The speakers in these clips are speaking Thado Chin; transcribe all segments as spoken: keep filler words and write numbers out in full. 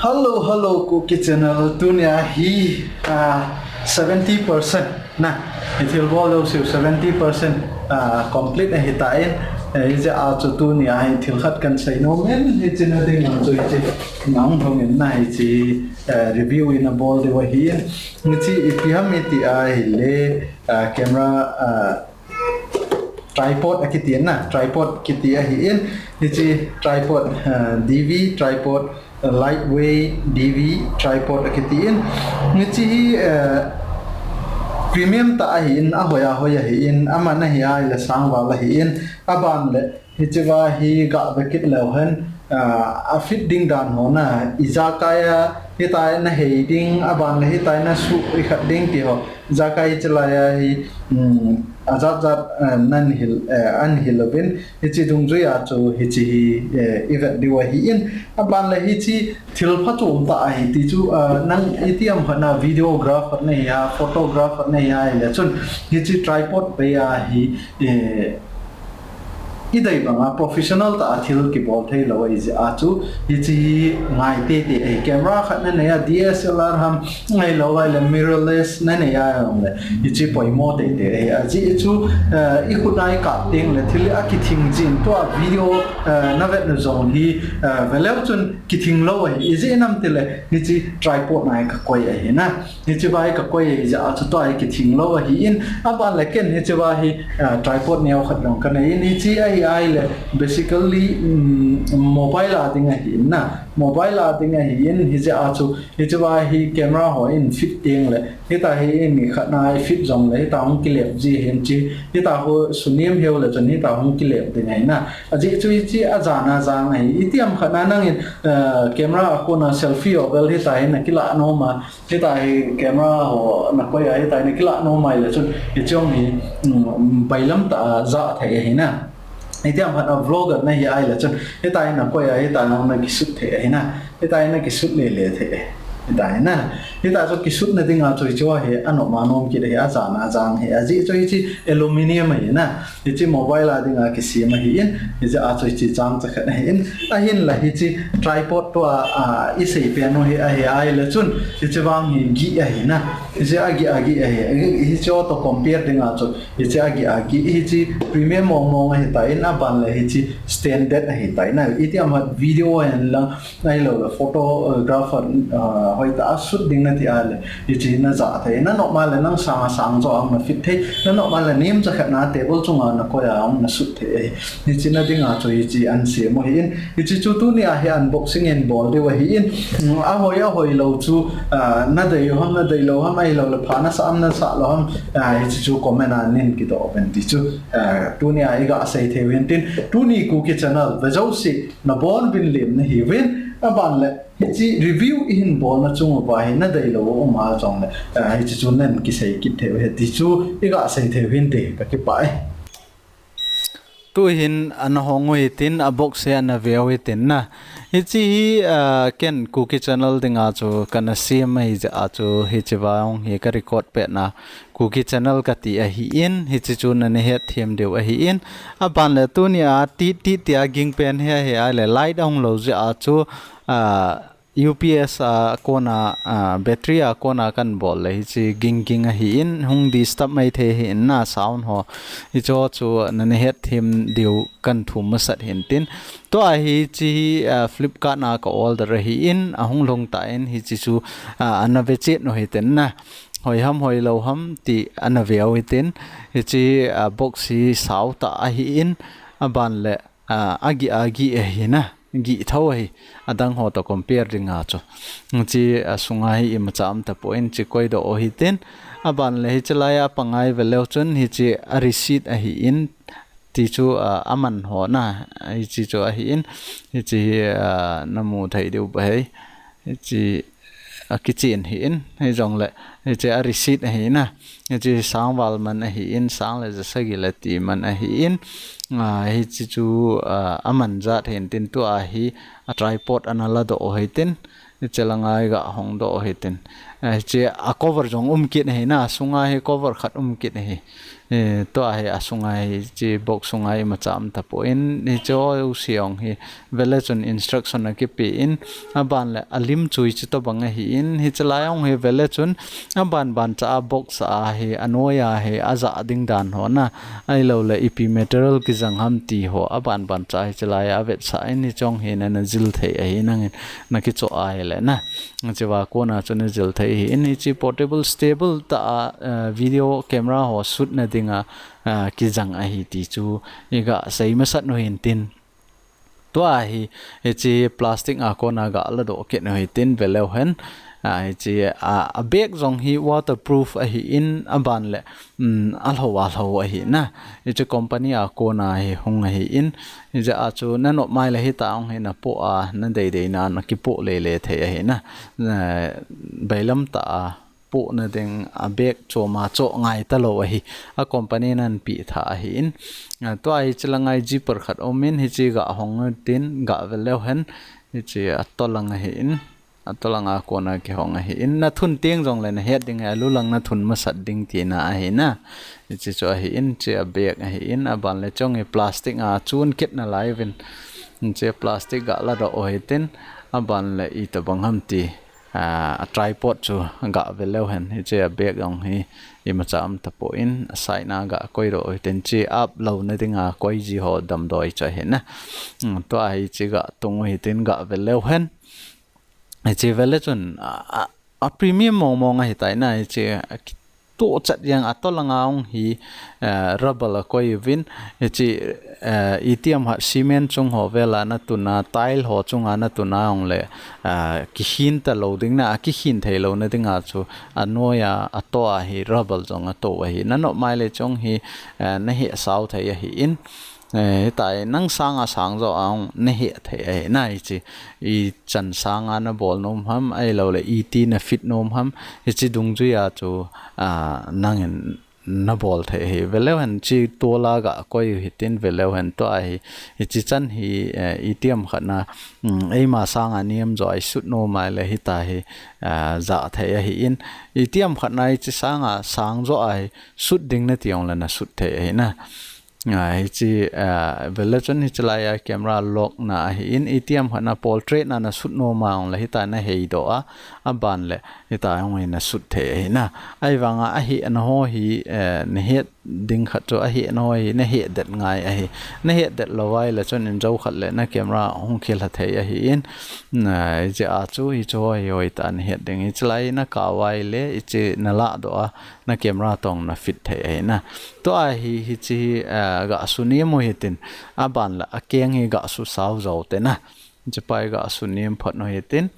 Hello, hello, Kuki Channel. Tunia hi, ah, seventy percent na. Hi thil bol lou siu seventy percent, ah, complete ahi tan. Eh, hijeh a chu tunia hi thil khat kan sei nom in, hichi na ding a chu hichi nang hong in na hichi, eh, review in a bol diu ahi. Hichi ipi ham iti ahile, ah, camera, ah, tripod akiti na, tripod kiti ahi in, hichi tripod, ah, D V tripod, lightweight D V tripod akiti in, hichi hi, eh, premium ta ahi in, ahoi ahoi ahi in, aman ahi ahile sangval ahi in, aban le hichi va hi ga ve kit leu hen, ah, a fit ding dan ho na, ijakai a, hitia na hei ding, aban le hitia na su i khat ding ti ho, ijakai hichi lai a hi, um, ajat jat, eh, nan hil, eh, an hil uvin, hichi dungjui a chu hichi hi, eh, i vet diu ahi in, aban le hichi thil phachom ta ahi ti chu, ah, nang iti ham khat na videographer na hi a, photographer na hi a, ahile chun hichi tripod bei a hi, eh, i dei banga professional ta a thil kibol thei lou ahi jeh a chu, hichi hi ngai tete ahi. Camera khat na nei a, D S L R ham, ahilou ahile mirrorless na nei a ahile, hichi poimo tete ahi. Ajeh chu, eh, i khut a i kap teng le thil a kithing jin tua video, eh, na vet na jong hi, eh, ve leu chun kithing lou ahi. Ijeh inem itile, hichi tripod na hi ka koi ahi na. Hichi va hi ka koi ahi jeh a chu tua hi kithing lou ahi in, aban le ken hichi va hi, ah, tripod neo khat jong ka nei in, hichi ahi ahile basically, um, mobile a ding ahi in na, mobile a ding ahi in, hijeh a chu hichi va hi camera ho in fit teng le, hitia hi in khat na i fit jong le, hitia hung kilep ji hin chi, hitia ho sunem heu le chun hitia hung kilep ding ahi na. Ajeh chu hichi ajana jang ahi, iti ham khat na nang in, ah, camera a kona selfie ho bel hitia hi na kila nom a, hitia hi camera ho na koi a, hitia hi na kila nom a ahile chun, hichi jong hi, um, bailam ta a ja thei ahi na. Iti ham khat na vlogger na hi ahile chun, hitia hi na koi a, hitia na kishoot thei ahi na. Hitia hi na kishoot lele thei ahi. Hitia hi na. Hitia chu kishoot na ding a chu hichi hi anom a nom kit ahi, ajana jang ahi. Ajeh chu hichi aluminium ahi na. Hichi mobile a ding a kisem ahi in, hijeh a chu hichi chang cha khat ahi in, ahin la hichi tripod tua, ah, i sei pen u hi ahi ahile chun, hichi vang hi gih ahi na. Hichi agih agih ahi, hichi ho to compare ding a chu, hichi agih agih, hichi premium mong mong ahi tan, aban le hichi standard ahi tan na. Iti ham khat video hen lang, ahilou le photographer, ah, hoi ta a shoot ding na ti ahile, hichi na ja thei. Na nom a le nang sang a sang jo a hung na fit thei. Na nom a le nem cha khat na table chung a na koi a hung na shoot thei ahi. Hichi na ding a chu hichi an sem u ahi in. Hichi chu tunia hi unboxing in bol diu ahi in. Um, ahoi ahoi lou chu, ah, na dei u ham, na dei lou ham, ahilou le pha na sa ham, na sa lou ham. Ah, hichi chu comment a nin kidoh uvin ti chu, ah, tunia i ga sei thei u hin tin. Tuni Kuki Channel ve jouse, na bon uvin lim na hi uvin, aban le hichi review i hin bol na chung uva hi na dei lou u um a jong le, ah, hichi chu nan kisei kit thei u ahi ti chu i ga sei thei u hin te ka kipah e. Tu hin ana hong u hitin, a box hi ana ve u hitin na. Hichi hi, ah, ken Kuki Channel ding a chu kana sem ahi jeh a chu hichi vang hi ka record pet na Kuki Channel ka ti ahi in, hichi chu na na het them diu ahi in. Aban le tunia ti ti ti a ging pen hi ahi ahile light ahung lou jeh a chu, ah, U P S a kona, ah, battery a kona kan bol le hichi ging ging ahi in, hung disturb mai thei ahi in na sound ho. Hichi ho chu na na het them diu kan thum masat hin tin. Tua hichi hi, ah, Flipkart na ka order ahi in, ahung long tan hichi chu, ah, ana ve chet u hitin na. Hoi ham hoi lou ham ti ana ve u hitin. Hichi, ah, box hi sao ta ahi in, aban le, ah, agih agih ahi na. Gih tho ahi, adang ho to compare ding a chu. Hichi, ah, sunga hi imacha um tapon hichi koi doh u hitin. Aban le hichi lai a pangai ve leu chun hichi a receipt ahi in, ti chu, ah, aman ho na, hichi chu ahi in, hichi hi, ah, na mu thei diu ba hei. Hichi a kichen hi in, hijong le, hichi a receipt ahi na. Hichi sangval man ahi in, sang le ja sagi le ti man ahi in. Ah, hichi chu, ah, aman jat hin tin tua hi a tripod ana la doh u hitin. Hichi langa i ga hong doh u hitin. Ah, hichi a cover jong um kit ahi na, sunga hi cover khat um kit ahi. Eh, tua hi asunga hiche box sunga imacha um tapon, hiche jouse jong hi vele chun instruction akipe in, aban le alim chu hiche tobang ahin, hiche lai jong hi vele chun aban ban cha a box a hi anoiya hi ajah ding dan ho na, ahilou le ipi material kijang ham ti ho aban ban cha hiche lai a avetsah in, hiche jong hi nana jil thei ahi, nangin nakichoh a ahile na. Hiche va kona chu najil thei ahin, hiche portable stable tah a, eh, video camera ho shoot na dinga, eh, kijang ahi ti chu iga sei masat u hintin. Tua hi, hiche plastic a kona ga ladoh kit u hitin veleu hen. Ah, hiche, ah, a bag jong hi waterproof ahin, aban le, um, alhou alhou ahi na. Hiche company a kona hi hung ahin. Hijeh a chu nanop mai le hitia hung hi napoh a, nadei dei na, nakipoh le le thei ahi na. Na, bailam tah a pohna ding a bag chom a choh ngai talou ahi. A company nanpeh tha ahin. Ah, tua hiche langa hi zipper khat umin, hiche ga hong tin, ga veleu hen. Hiche atolang ahin. Atolang a kona kihong ahin. Nathun teng jong le nahet ding ahi, alu lang nathun masat ding tina ahi na. Hiche chu ahin, hiche a bag ahin, aban le chong hi plastic a chun kit nalai uvin. Hiche plastic ga ladoh u hitin, aban le itobang ham ti. Ah, a tripod chu ga veleu hen, hiche a bag jong hi imacha um tapon, a side na ga koidoh u hitin, hiche up louna dinga koi ji ho damdoi chu ahi na. Hmm, tua hiche ga tung u hitin ga veleu hen. Hiche vele chun, a, a, a premium mong mong ahitai na, hiche, a, kitoh chat jeng a tolanga hung hi, eh, rubber akoi uvin, hiche, eh, itiham khat cement chung ho vela natuna, tile ho chunga natuna hung le, eh, kikhin talou ding na, akikhin thei louna dinga chu, anoiya, atoh a hi rubber jong ato ahi. Nanop mai le chung hi, eh, naheh sao thei ahin, Eh, hitia nang sanga sang joh a hung naheh thei ahi na hiche. Ichan sanga nabol nom ham, ahilou le iti nafit nom ham, hiche dungjuia chu, ah, nangin nabol thei ahi. Veleu hen hiche tola ga koi u hitin veleu hen tua hi. Hiche chan hi, eh, itiham khat na, um, eima sanga nem joh a isut nom mai le hitia hi, ah, jah thei ahin. Itiham khat na hiche sanga sang joh a hi sut ding nati hung le nasut thei ahi na. Ah, hiche, ah, vele chun hiche laiya camera lock na ahin, itiham khat na portrait na nasut nom a hung le hitia naheidoh a, aban le hitia hung hi nasut thei ahi na. Ahivanga ahehna ho hi, eh, nahet ding khat chu ahehna ho hi naheh det ngai ahi. Naheh det lou vai le chun injo khat le na camera hung khilha thei ahin. Na, hiche a chu, hiche ho hi hoitah a nahet ding. Hiche lai nakah vai le, hiche nalahdoh a, na camera toh nafit thei ahi na. Tua hi, hiche hi, eh, gah sunem u hitin, aban le akeng hi gah susao jou te na. Hiche pa hi gah sunem phot u hitin.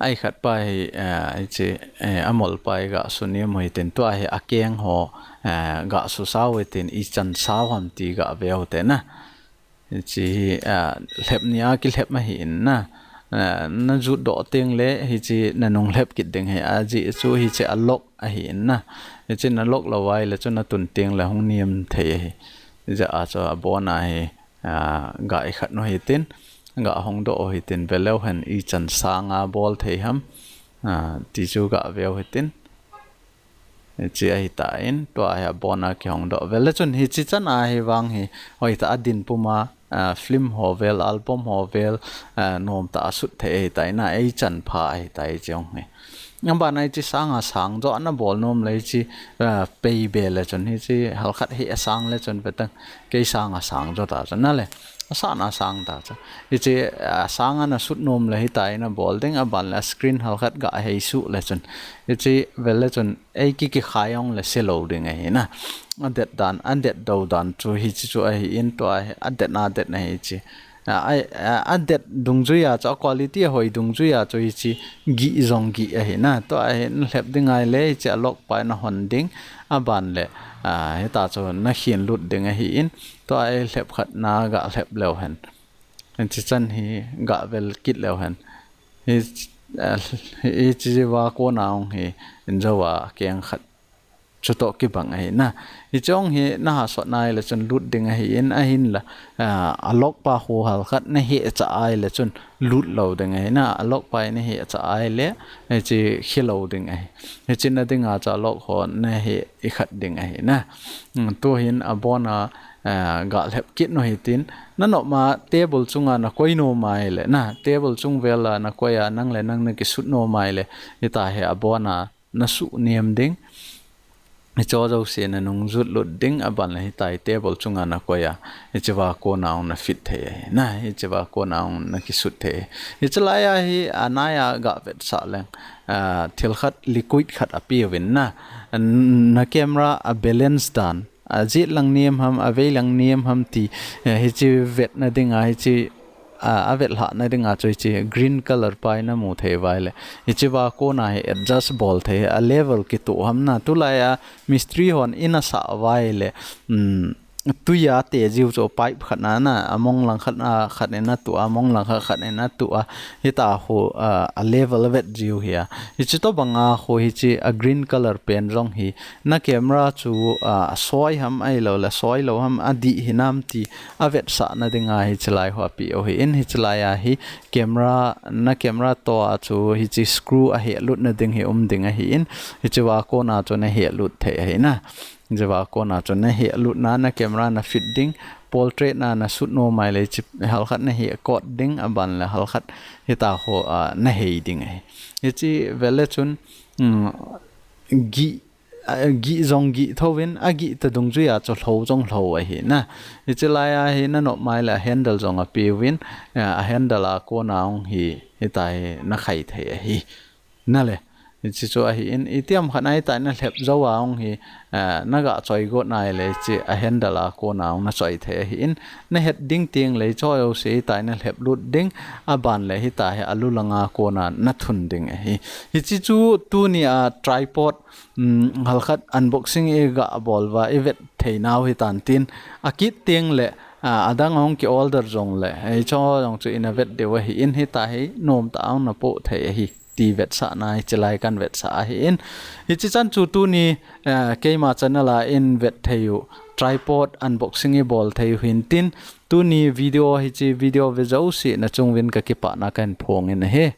Ahikhat pa hi, eh, hiche, eh, amol pa hi gah sunem u hitin. Tua hi akeng ho, eh, gah susao hitin, ichan sao ham ti gah ve u te na. Hiche hi, ah, lhep nia kilhep ahin na. Ah, najutdoh teng le, hiche nanung lhep kit ding ahi, ajeh chu hiche a lock ahin na. Hiche na lock lou vai le chu natun teng le hung nem thei ahi. Hijeh a chu abona hi, ah, gah ikhat u hitin, gah hongdoh u hitin, veleu hen ichan sanga bol thei ham. Ah, ti chu gah ve u hitin. Hiche ahitan, tua hi abona kihongdoh. Vele chun hiche chan a hi vang hi, hoitah a dinpum a, ah, film ho vel, album ho vel, ah, nomtah a sut thei ahitai na, eichan pha ahitai hiche jong hi. Abana hiche sanga sang joh a nabol nom le hiche, ah, pei be le chun hiche halkhat hi asang le chun vetang, kei sanga sang joh ta chun na le. Asana sang ta chu. Hiche, ah, sanga nasut nom le hitia nabol ding, aban le screen halkhat gah heisuh le chun. Hiche vele chun eiki kikhai jong le selou ding ahi na. Adet dan, adet dou dan chu hiche chu ahin tua hi, adet na adet na hiche. Ah, ai, ah, adet dungjuia chu, a quality ahoi dungjuia chu hiche gih jong gih ahi na. Tua hi nalhep ding ngai le hiche a lock pa hi nahon ding, aban le, ah, hitia chu nakhin lut ding ahin. Tua hi lhep khat na gah lhep leu hen. Hiche chan hi gah vel kit leu hen. Hi, ah, hiche va kona hung hi injo a keng khat chutoh kibang ahi na. Hiche jong hi na hasot nai le chun lut ding ahi in ahinla, ah, a lock pa khu halkhat na hehcha ai le chun lut lou ding ahi na. A lock pa hi na hehcha ai le, hiche khilou ding ahi. Hiche na dinga chu a lock ho na heh ikhat ding ahi na. Hmm, tuhin abona, ah, ga lhep kit nu hitin, na nop ma table chunga na koi nom ai le, na table chung vela na koi a, nang le nang na kisut nom ai le, hitahi abona na suh nem ding. Hiche jouse na nung jut lut ding, aban le hitahi table chunga na koi a, hiche va kona hung na fit thei ahi na, hiche va kona hung na kisut thei. Hiche lai a hi anai a ga vetsah leng, ah, thil khat, liquid khat apeuvin na, na camera a balance dan, a jet lang nem ham, a vei lang nem ham ti, eh, hiche vetna dinga, hiche, a, a vetlhahna dinga chu hiche green color pa hi na mu thei uva ahile, hiche va kona hi adjust bol thei, a level kitoh ham na. Tulai a mistri hon in asah uva ahile, um, tui a te jiu chu pipe khat na na, among lang khat na khat in atuh a, among lang khat khat in atuh a, hitahi, a, a level vet jiu hi a. Hiche tobanga khu hiche a green color pen jong hi na camera chu, a, asoi ham ahilou le, soi lou ham, adih hinam ti avetsahna dinga hiche lai ho apeh u ahi in, hiche lai a hi camera, na camera to a chu hiche screw ahehlut na ding hi um ding ahi in, hiche va kona chu na hehlut thei ahi na. Hiche va kona chu na hehlut na, na camera na fit ding, portrait na na sut nom ai le hiche halkhat na heh kot ding, aban le halkhat hitahi, a, na hei ding ahi. Hiche vele chun, um, gih a, gih jong gih thouvin, agih ta dungjui a chu lhou jong lhou ahi na. Hiche lai a hi na nop mai le a handle jong apeuvin, a, a handle a kona hung hi, hitahi na khai thei ahi. Na le, hiche chu ahi in, itiham khat na hitahi na lhep jou a hung hi, a, na ga choi got nai le hiche a handle a kona hung na choi thei ahi in, na het ding teng le hiche jouse hitahi na lhep lut ding, aban le hitahi a lu langa kona na thun ding ahi. Hiche chu tuni a tripod um, halkhat unboxing i ga bol uva, i vet thei nau hitan tin, akit teng le, a, adang hung ki order jong le, hiche jong chu i na vet diu ahi in, hitahi nomtah a hung na po thei ahi, ti vetsahna hiche lai kan vetsah ahi in. Hiche chan chu tuni, a, keima channel a i vet thei u tripod unboxing i bol thei u hin tin, tuni video hiche video ve jouse na chung uvin ka kipana kan phong in ahi.